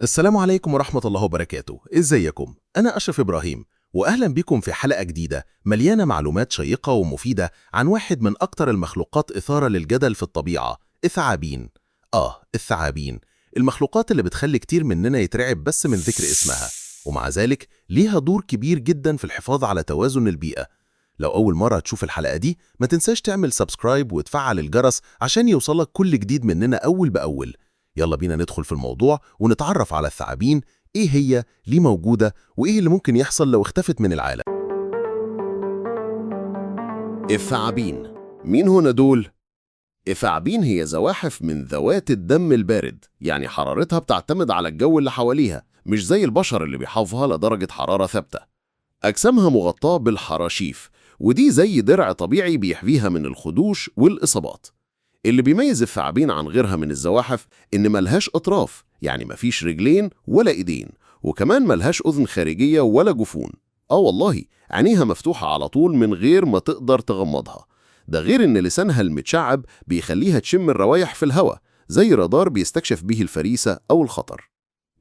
السلام عليكم ورحمة الله وبركاته. ازيكم؟ أنا أشرف إبراهيم، وأهلا بكم في حلقة جديدة مليانة معلومات شيقة ومفيدة عن واحد من أكتر المخلوقات إثارة للجدل في الطبيعة، الثعابين. الثعابين، المخلوقات اللي بتخلي كتير مننا يترعب بس من ذكر اسمها، ومع ذلك ليها دور كبير جدا في الحفاظ على توازن البيئة. لو أول مرة تشوف الحلقة دي، ما تنساش تعمل subscribe وتفعل الجرس عشان يوصلك كل جديد مننا أول بأول. يلا بينا ندخل في الموضوع ونتعرف على الثعابين، ايه هي، ليه موجودة، وايه اللي ممكن يحصل لو اختفت من العالم. الثعابين، مين هنا دول؟ الثعابين هي زواحف من ذوات الدم البارد، يعني حرارتها بتعتمد على الجو اللي حواليها، مش زي البشر اللي بيحافظها على درجة حرارة ثابتة. أجسامها مغطاة بالحراشيف، ودي زي درع طبيعي بيحميها من الخدوش والإصابات. اللي بيميز الثعابين عن غيرها من الزواحف إن ملهاش أطراف، يعني مفيش رجلين ولا إيدين، وكمان ملهاش أذن خارجية ولا جفون. آه والله، عينيها مفتوحة على طول من غير ما تقدر تغمضها. ده غير إن لسانها المتشعب بيخليها تشم الروايح في الهواء، زي رادار بيستكشف به الفريسة أو الخطر.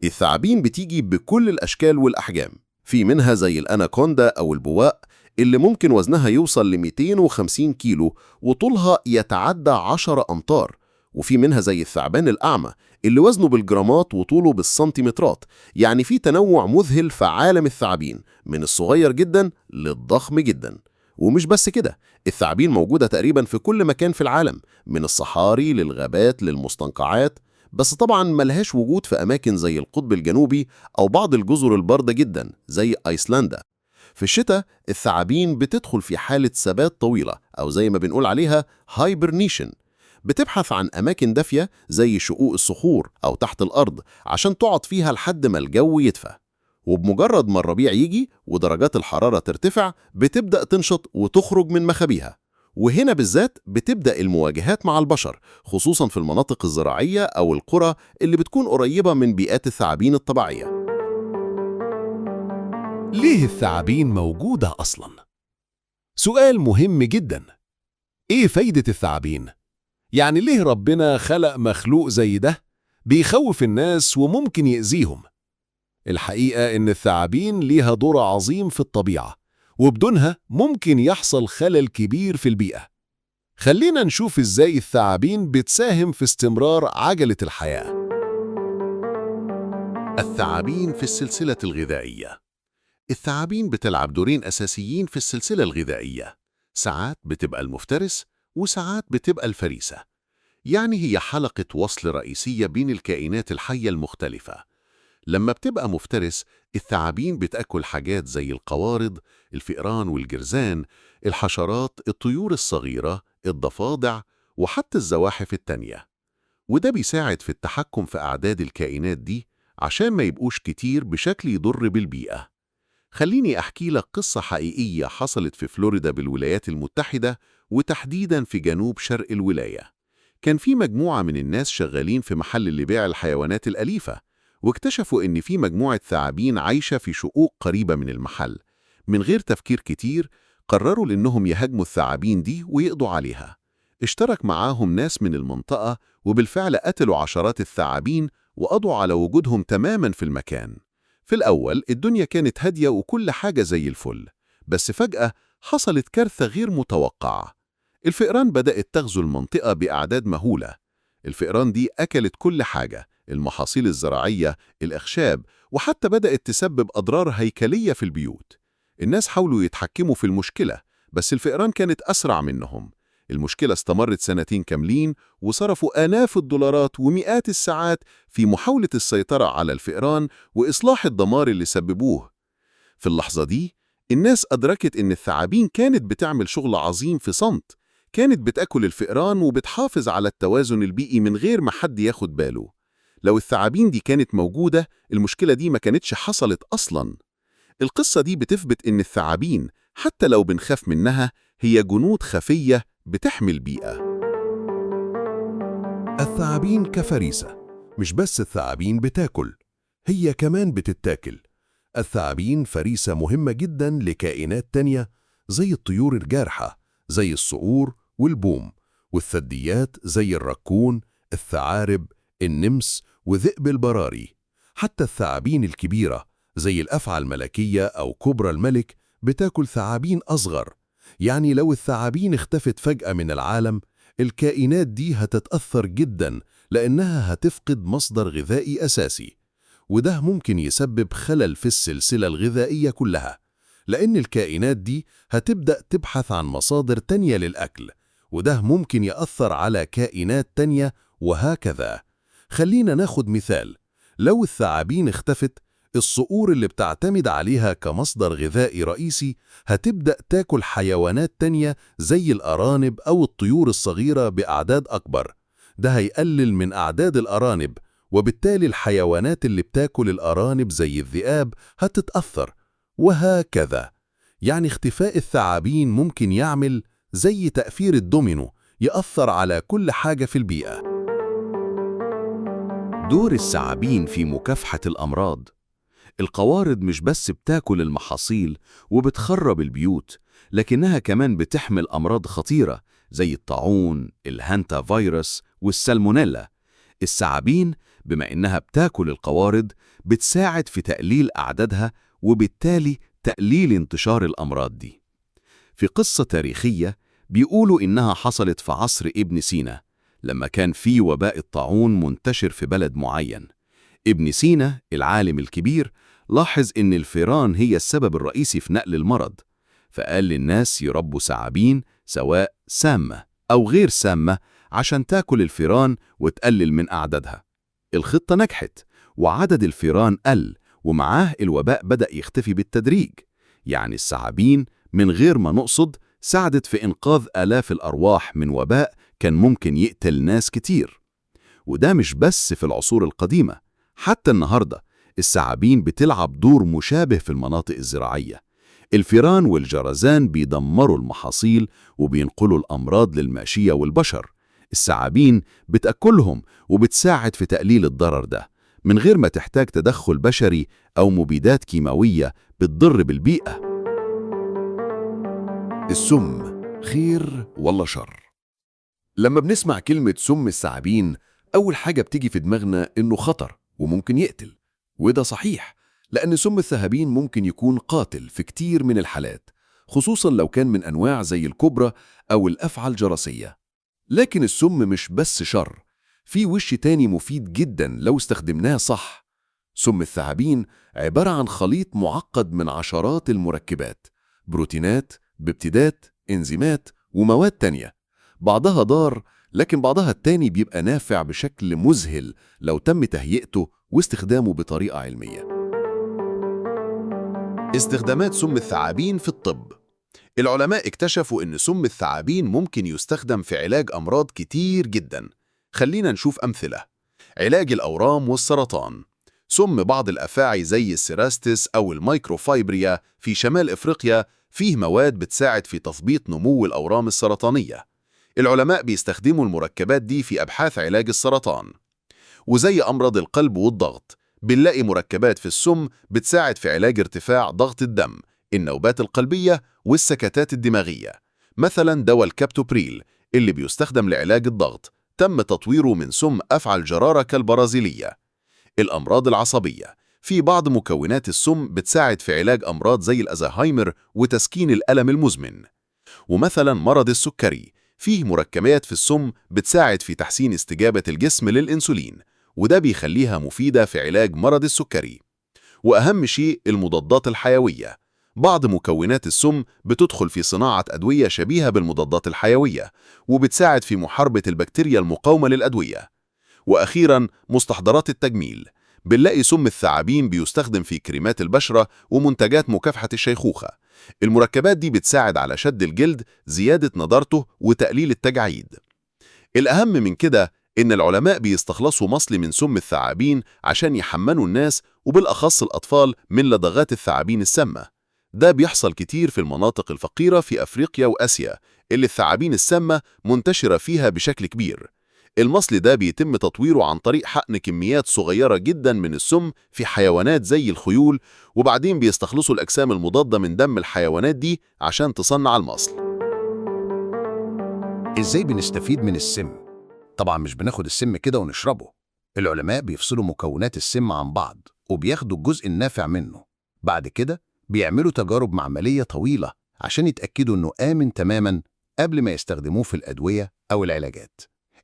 الثعابين بتيجي بكل الأشكال والأحجام، في منها زي الأناكوندا أو البواء اللي ممكن وزنها يوصل ل 250 كيلو وطولها يتعدى 10 أمتار، وفي منها زي الثعبان الأعمى اللي وزنه بالجرامات وطوله بالسنتيمترات. يعني في تنوع مذهل في عالم الثعابين، من الصغير جدا للضخم جدا. ومش بس كده، الثعابين موجودة تقريبا في كل مكان في العالم، من الصحاري للغابات للمستنقعات، بس طبعا ملهاش وجود في أماكن زي القطب الجنوبي أو بعض الجزر الباردة جدا زي أيسلندا. في الشتاء الثعابين بتدخل في حالة ثبات طويلة، أو زي ما بنقول عليها hibernation، بتبحث عن أماكن دافية زي شقوق الصخور أو تحت الأرض عشان تقعد فيها لحد ما الجو يدفى. وبمجرد ما الربيع يجي ودرجات الحرارة ترتفع، بتبدأ تنشط وتخرج من مخابيها. وهنا بالذات بتبدأ المواجهات مع البشر، خصوصا في المناطق الزراعية أو القرى اللي بتكون قريبة من بيئات الثعابين الطبيعية. ليه الثعابين موجودة أصلاً؟ سؤال مهم جداً. إيه فايدة الثعابين؟ يعني ليه ربنا خلق مخلوق زي ده بيخوف الناس وممكن يأذيهم؟ الحقيقة إن الثعابين ليها دور عظيم في الطبيعة، وبدونها ممكن يحصل خلل كبير في البيئة. خلينا نشوف إزاي الثعابين بتساهم في استمرار عجلة الحياة. الثعابين في السلسلة الغذائية. الثعابين بتلعب دورين أساسيين في السلسلة الغذائية، ساعات بتبقى المفترس وساعات بتبقى الفريسة. يعني هي حلقة وصل رئيسية بين الكائنات الحية المختلفة. لما بتبقى مفترس، الثعابين بتأكل حاجات زي القوارض، الفئران والجرزان، الحشرات، الطيور الصغيرة، الضفادع، وحتى الزواحف التانية. وده بيساعد في التحكم في أعداد الكائنات دي عشان ما يبقوش كتير بشكل يضر بالبيئة. خليني أحكي لك قصة حقيقية حصلت في فلوريدا بالولايات المتحدة، وتحديداً في جنوب شرق الولاية. كان في مجموعة من الناس شغالين في محل لبيع الحيوانات الأليفة، واكتشفوا إن في مجموعة ثعابين عايشة في شقوق قريبة من المحل. من غير تفكير كتير قرروا إنهم يهاجموا الثعابين دي ويقضوا عليها. اشترك معاهم ناس من المنطقة، وبالفعل قتلوا عشرات الثعابين وقضوا على وجودهم تماماً في المكان. في الأول الدنيا كانت هادية وكل حاجة زي الفل، بس فجأة حصلت كارثة غير متوقعة. الفئران بدأت تغزو المنطقة بأعداد مهولة. الفئران دي أكلت كل حاجة، المحاصيل الزراعية، الأخشاب، وحتى بدأت تسبب أضرار هيكلية في البيوت. الناس حاولوا يتحكموا في المشكلة، بس الفئران كانت أسرع منهم. المشكلة استمرت سنتين كاملين، وصرفوا آلاف الدولارات ومئات الساعات في محاولة السيطرة على الفئران وإصلاح الدمار اللي سببوه. في اللحظة دي الناس أدركت إن الثعابين كانت بتعمل شغل عظيم في صمت، كانت بتأكل الفئران وبتحافظ على التوازن البيئي من غير ما حد ياخد باله. لو الثعابين دي كانت موجودة، المشكلة دي ما كانتش حصلت أصلاً. القصة دي بتثبت إن الثعابين حتى لو بنخاف منها هي جنود خفية بتحمي البيئة. الثعابين كفريسة. مش بس الثعابين بتاكل، هي كمان بتتاكل. الثعابين فريسة مهمة جدا لكائنات تانية زي الطيور الجارحة زي الصقور والبوم، والثدييات زي الراكون، الثعارب، النمس وذئب البراري. حتى الثعابين الكبيرة زي الأفعى الملكية أو كوبرا الملك بتاكل ثعابين أصغر. يعني لو الثعابين اختفت فجأة من العالم، الكائنات دي هتتأثر جدا لأنها هتفقد مصدر غذائي أساسي، وده ممكن يسبب خلل في السلسلة الغذائية كلها، لأن الكائنات دي هتبدأ تبحث عن مصادر تانية للأكل، وده ممكن يأثر على كائنات تانية وهكذا. خلينا ناخد مثال، لو الثعابين اختفت، الصقور اللي بتعتمد عليها كمصدر غذائي رئيسي هتبدأ تاكل حيوانات تانية زي الأرانب أو الطيور الصغيرة بأعداد أكبر. ده هيقلل من أعداد الأرانب، وبالتالي الحيوانات اللي بتاكل الأرانب زي الذئاب هتتأثر، وهكذا. يعني اختفاء الثعابين ممكن يعمل زي تأثير الدومينو، يأثر على كل حاجة في البيئة. دور الثعابين في مكافحة الأمراض. القوارض مش بس بتاكل المحاصيل وبتخرب البيوت، لكنها كمان بتحمل أمراض خطيرة زي الطاعون، الهانتا فيروس، والسالمونيلا. الثعابين بما إنها بتاكل القوارض بتساعد في تقليل أعدادها وبالتالي تقليل انتشار الأمراض دي. في قصة تاريخية بيقولوا إنها حصلت في عصر ابن سينا، لما كان في وباء الطاعون منتشر في بلد معين. ابن سينا العالم الكبير لاحظ إن الفيران هي السبب الرئيسي في نقل المرض، فقال للناس يربوا ثعابين سواء سامة أو غير سامة عشان تاكل الفيران وتقلل من أعدادها. الخطة نجحت وعدد الفيران قل، ومعاه الوباء بدأ يختفي بالتدريج. يعني الثعابين من غير ما نقصد ساعدت في إنقاذ آلاف الأرواح من وباء كان ممكن يقتل ناس كتير. وده مش بس في العصور القديمة، حتى النهاردة الثعابين بتلعب دور مشابه في المناطق الزراعية. الفيران والجرزان بيدمروا المحاصيل وبينقلوا الأمراض للماشية والبشر. الثعابين بتأكلهم وبتساعد في تقليل الضرر ده من غير ما تحتاج تدخل بشري أو مبيدات كيماوية بتضر بالبيئة. السم خير ولا شر؟ لما بنسمع كلمة سم الثعابين، أول حاجة بتيجي في دماغنا إنه خطر وممكن يقتل، وده صحيح، لأن سم الثعابين ممكن يكون قاتل في كتير من الحالات، خصوصا لو كان من أنواع زي الكوبرا أو الأفعى الجرسية. لكن السم مش بس شر، في وش تاني مفيد جدا لو استخدمناه صح. سم الثعابين عبارة عن خليط معقد من عشرات المركبات، بروتينات، ببتيدات، إنزيمات ومواد تانية، بعضها ضار لكن بعضها التاني بيبقى نافع بشكل مذهل لو تم تهيئته واستخدامه بطريقة علمية. استخدامات سم الثعابين في الطب. العلماء اكتشفوا إن سم الثعابين ممكن يستخدم في علاج أمراض كتير جدا. خلينا نشوف أمثلة. علاج الأورام والسرطان. سم بعض الأفاعي زي السيراستس أو الميكروفايبريا في شمال إفريقيا فيه مواد بتساعد في تثبيط نمو الأورام السرطانية. العلماء بيستخدموا المركبات دي في أبحاث علاج السرطان. وزي أمراض القلب والضغط، بنلاقي مركبات في السم بتساعد في علاج ارتفاع ضغط الدم، النوبات القلبية والسكتات الدماغية. مثلا دواء الكابتوبريل اللي بيستخدم لعلاج الضغط تم تطويره من سم أفعى الجرارة البرازيلية. الأمراض العصبية، في بعض مكونات السم بتساعد في علاج أمراض زي الأزهايمر وتسكين الألم المزمن. ومثلا مرض السكري، فيه مركبات في السم بتساعد في تحسين استجابة الجسم للإنسولين، وده بيخليها مفيدة في علاج مرض السكري. وأهم شيء المضادات الحيوية، بعض مكونات السم بتدخل في صناعة أدوية شبيهة بالمضادات الحيوية، وبتساعد في محاربة البكتيريا المقاومة للأدوية. وأخيراً مستحضرات التجميل، بنلاقي سم الثعابين بيستخدم في كريمات البشرة ومنتجات مكافحة الشيخوخة. المركبات دي بتساعد على شد الجلد، زيادة نضارته، وتقليل التجاعيد. الأهم من كده إن العلماء بيستخلصوا مصل من سم الثعابين عشان يحمنوا الناس وبالأخص الأطفال من لدغات الثعابين السامة. ده بيحصل كتير في المناطق الفقيرة في أفريقيا وآسيا اللي الثعابين السامة منتشرة فيها بشكل كبير. المصل ده بيتم تطويره عن طريق حقن كميات صغيرة جدا من السم في حيوانات زي الخيول، وبعدين بيستخلصوا الأجسام المضادة من دم الحيوانات دي عشان تصنع المصل. إزاي بنستفيد من السم؟ طبعا مش بناخد السم كده ونشربه. العلماء بيفصلوا مكونات السم عن بعض وبياخدوا الجزء النافع منه. بعد كده بيعملوا تجارب معملية طويلة عشان يتأكدوا إنه آمن تماماً قبل ما يستخدموه في الأدوية أو العلاجات.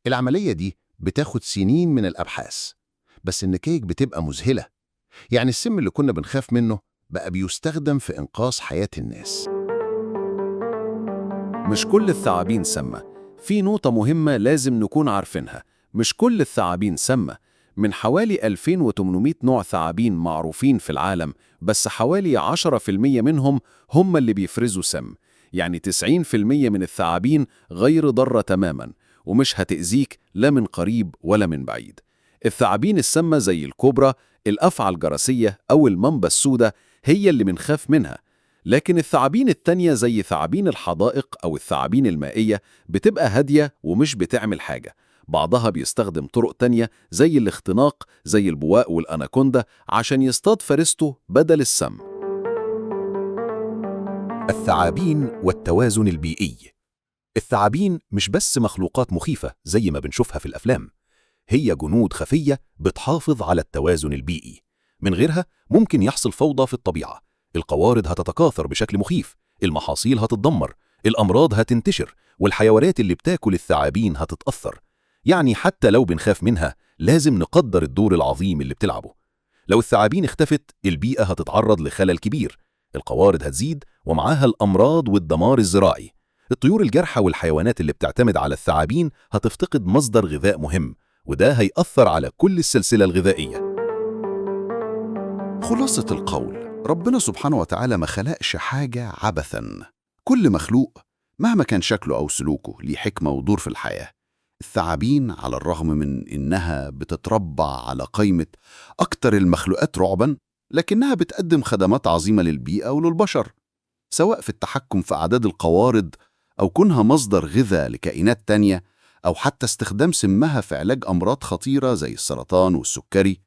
العملية دي بتاخد سنين من الأبحاث، بس النتائج بتبقى مذهلة. يعني السم اللي كنا بنخاف منه بقى بيستخدم في إنقاذ حياة الناس. مش كل الثعابين سامة. في نقطة مهمة لازم نكون عارفينها، مش كل الثعابين سامة. من حوالي 2800 نوع ثعابين معروفين في العالم، بس حوالي 10% منهم هم اللي بيفرزوا سم. يعني 90% من الثعابين غير ضارة تماما، ومش هتأذيك لا من قريب ولا من بعيد. الثعابين السامة زي الكوبرا، الأفعى الجرسية أو المامبا السوداء هي اللي بنخاف منها. لكن الثعابين التانية زي ثعابين الحدائق أو الثعابين المائية بتبقى هادية ومش بتعمل حاجة. بعضها بيستخدم طرق تانية زي الاختناق، زي البواء والأناكوندا، عشان يصطاد فريسته بدل السم. الثعابين والتوازن البيئي. الثعابين مش بس مخلوقات مخيفة زي ما بنشوفها في الأفلام، هي جنود خفية بتحافظ على التوازن البيئي. من غيرها ممكن يحصل فوضى في الطبيعة، القوارض هتتكاثر بشكل مخيف، المحاصيل هتتدمر، الأمراض هتنتشر، والحيوانات اللي بتاكل الثعابين هتتأثر. يعني حتى لو بنخاف منها لازم نقدر الدور العظيم اللي بتلعبه. لو الثعابين اختفت البيئة هتتعرض لخلل كبير، القوارض هتزيد ومعاها الأمراض والدمار الزراعي. الطيور الجارحة والحيوانات اللي بتعتمد على الثعابين هتفتقد مصدر غذاء مهم، وده هيأثر على كل السلسلة الغذائية. خلاصة القول، ربنا سبحانه وتعالى ما خلقش حاجة عبثاً. كل مخلوق مهما كان شكله أو سلوكه ليه حكمة ودور في الحياة. الثعابين على الرغم من إنها بتتربع على قائمة أكتر المخلوقات رعباً، لكنها بتقدم خدمات عظيمة للبيئة وللبشر، سواء في التحكم في أعداد القوارض أو كونها مصدر غذاء لكائنات تانية، أو حتى استخدام سمها في علاج أمراض خطيرة زي السرطان والسكري.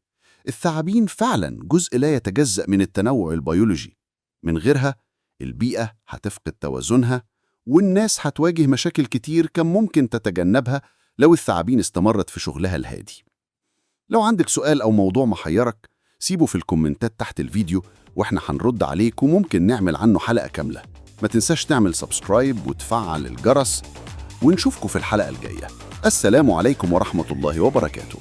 الثعابين فعلاً جزء لا يتجزأ من التنوع البيولوجي. من غيرها البيئة هتفقد توازنها، والناس هتواجه مشاكل كتير كان ممكن تتجنبها لو الثعابين استمرت في شغلها الهادي. لو عندك سؤال أو موضوع محيرك سيبه في الكومنتات تحت الفيديو، وإحنا هنرد عليك وممكن نعمل عنه حلقة كاملة. ما تنساش تعمل subscribe وتفعل الجرس، ونشوفكم في الحلقة الجاية. السلام عليكم ورحمة الله وبركاته.